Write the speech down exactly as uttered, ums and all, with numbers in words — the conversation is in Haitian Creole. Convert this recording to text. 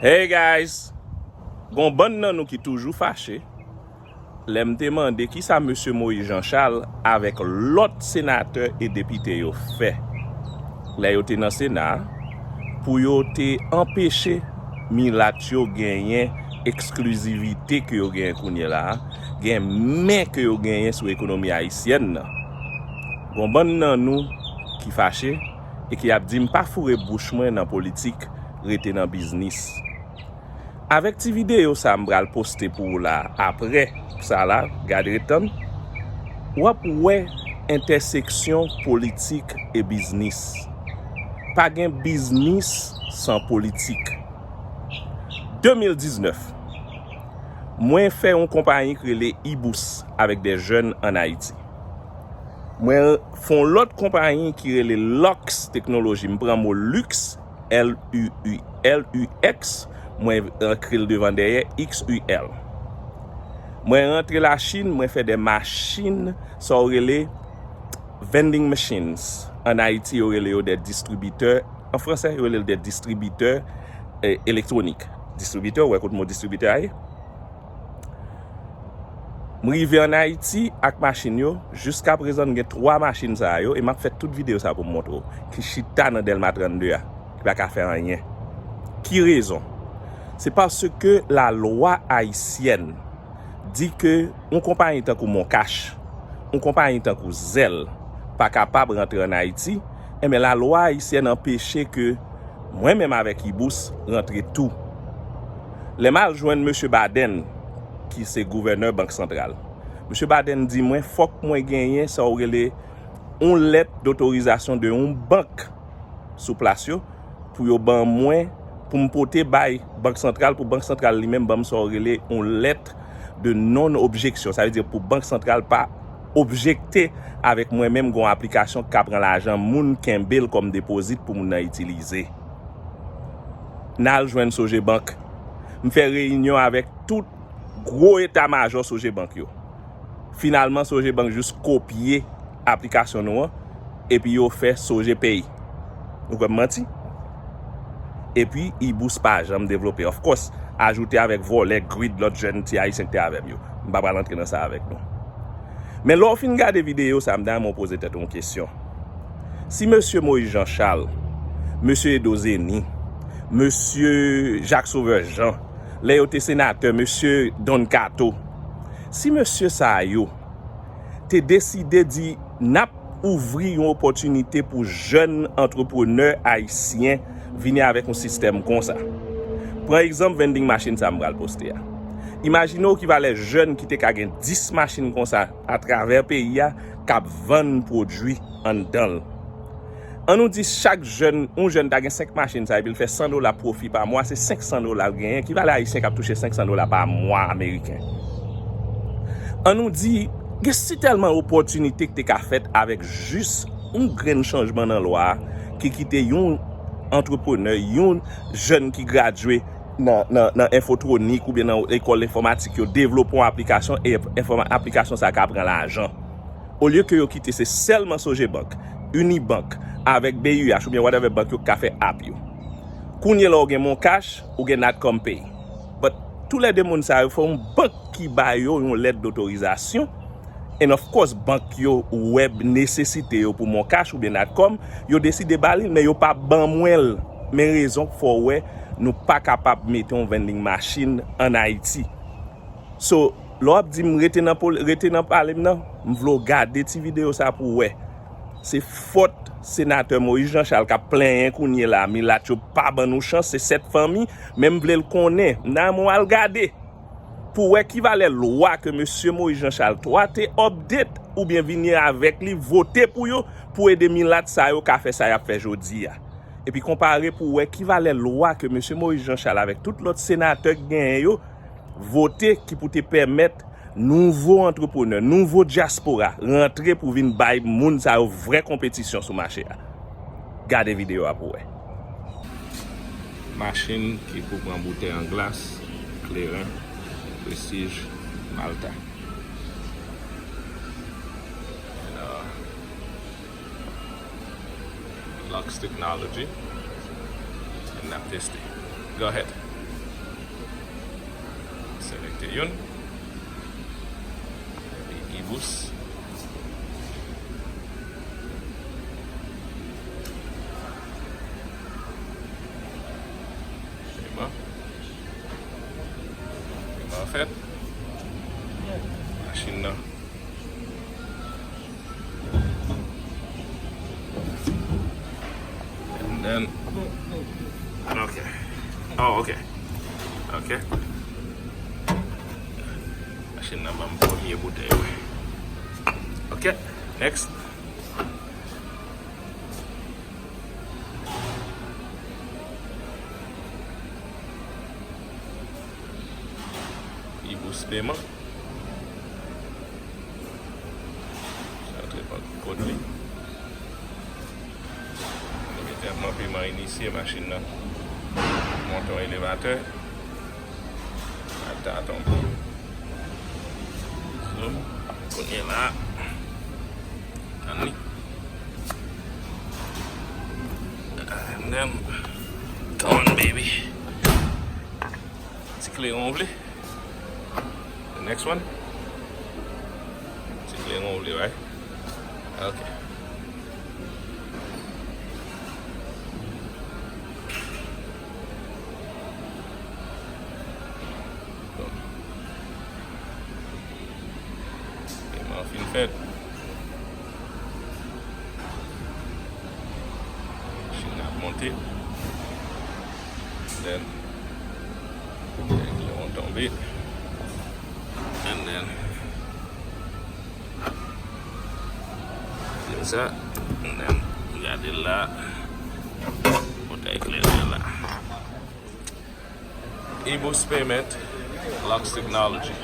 Hey guys! Gon bann nan nou ki toujou fache lè m te mande kisa mesye Moïse Jean Charles avèk lòt senatè e depite yo fè lè yo te nan Sena a pou yo te anpeche milat yo genyen eksklizivite ke yo genyen kounye la a, gen men ke yo genyen sou ekonomi ayisyèn nan. Gon bann nan nou ki fache e ki ap di m pa foure bouch mwen nan politik, rete nan biznis. Avèk ti videyo sa a m pral poste pou ou la apre sa la, gade ret tann, w ap wè entèseksyon politik e biznis. Pa gen biznis san politik. De mil diznèf, mwen fè yon konpayi ki rele Ibous avèk de jèn ann Ayiti. Mwen fè yon lòt konpayi ki rele Lux Technology. M pran mo luxe, L U U, L U X, mwen ekri l devan dèyè, X U L. Mwen rantre Lachin, mwen fè de machin, sa yo rele vending machines. Ann Ayiti, yo rele yo de distribitè. An fransè, yo rele l de distribitè, eh, elektwonik. Distribitè, ou wè kot mo distribitè a ye? M rive ann Ayiti ak machin yo. Jiskaprezan, m gen twa machin sa yo e m ap fè tout videyo sa pou m montre w, ki chita nan Dèlma trannde a, ki pa ka fè anyen. Ki rezon? Se paske lalwa ayisyèn di ke yon konpayi tankou Moncash, yon konpayi tankou Zelle pa kapab rantre ann Ayiti, enben lalwa ayisyèn anpeche ke mwen menm avèk Ibous rantre tou. Lè m al jwenn mesye Baden, ki se gouvènè Bank Santral, mesye Baden di mwen fòk mwen genyen sa yo rele yon lèt dotorizasyon de yon bank sou plas yo pou yo ban mwen, pou m pote bay Bank Santral, pou Bank Santral li menm ban m sa yo rele yon lèt de non objeksyon. Sa vle di pou Bank Santral pa objekte avèk mwen menm gon aplikasyon k ka pran lajan moun, kenbe l kòm depozit pou moun nan itilize. N al jwenn Sogebank. M fè reyinyon avèk tout gwo eta majò Sogebank yo. Finalman, Sogebank jis kopye aplikasyon nou an, epi yo fè Sogepay. Ou kwè m manti? Epi, Ibous pa janm devlope. Of course, ajoute avèk vòlè, greed, lòt jèn ti ayisyen ki te avè m yo. M pa pral antre nan sa avèk nou. Men lè w fin gade videyo sa, m ta renmen w poze tèt ou yon kesyon. Si mesye Moïse Jean Charles, mesye Edo Zeni, mesye Jacques Sauveur Jean, lè yo te senatè, mesye Don Kato, si mesye sa yo te deside di n ap ouvri yon opòtinite pou jèn antreprenè ayisyen vini avèk yon sistèm konsa. Pran egzanp vending machine sa m pral poste a. Imajine w ki valè jèn ki te ka gen dis machin konsa atravè peyi a k ap vann pwodui anndan l. An nou di chak jèn, yon jèn ta gen senk machin sa epi l fè san dola pwofi pa mwa, se senk san dola l genyen. Ki valè ayisyen k ap touche senk san dola pa mwa ameriken? An nou di, gen sitèlman opòtinite ki te ka fèt avèk jis yon grenn chanjman nan lwa a ki kite yon antreprenè, yon jèn ki gradye nan, nan, nan enfotwonik oubyen nan lekòl enfòmatik yo devlope yon aplikasyon e enfòma-, aplikasyon sa ka pran lajan. Olye ke yo kite se sèlman Sogebank, Unibank, avèk B U H oubyen whatever bank yo ki ka fè app yo. Kounye la ou gen Moncash, ou gen Natcom Pay. But toulède moun sa yo fò yon bank ki ba yo yon lèt dotorizasyon. And of course, bank yo wè nesesite yo pou Moncash oubyen Natcom, yo deside ba li l, men yo pa ban mwen l. Men rezon k fè w wè nou pa kapab mete yon vending machine ann Ayiti. So, lè w ap di m rete nan pol-, rete nan pale m nan, m vle w gade ti videyo sa pou w wè. Se fòt senatè Moïse Jean Charles k ap plenyen kounye la, milat yo pa ban nou chans, se sèt fanmi, men m vle l konnen. M ta renmen w al gade pou w wè ki valè lwa ke mesye Moïse Jean Charles twa te update oubyen vini avèk li, vote pou yo, pou ede milat sa yo ka fè sa y ap fè jodi a. Epi konpare pou w wè ki valè lwa ke mesye Moïse Jean Charles avèk tout lòt senatè k genyen yo vote ki pou te pèmèt nouvo antreprenè, nouvo dyaspora rantre pou vin bay moun sa yo vrè konpetisyon sou mache a. Gade videyo a pou w wè. Machin ki pou pran boutèy an glas, kleren, Prestige, Malta. And, uh, Lux Technology. And n ap teste. Go ahead. Selekte youn. Epi e-boost. Pèman. Pèman fèt. Machin nan. And then, ok. Oh, ok. Ok. Machin nan ban m premye boutèy mwen. Ok. Next. E-boost pèman. Sa antre pa kòd li. Imedyatman pèman inisye, machin nan monte yon elevatè. Al ta tonbe. So, kounye la, tann li. And then, come on, baby. Ti kleren w vle? The next one. Ti kleren w vle, right? Ok. Bon. Pèman an fin fèt. Machin nan ap monte. Then, kleren an tonbe. And then, se sa. And then, gade la. Bòt kleren la. E-boost payment, Lux Technology.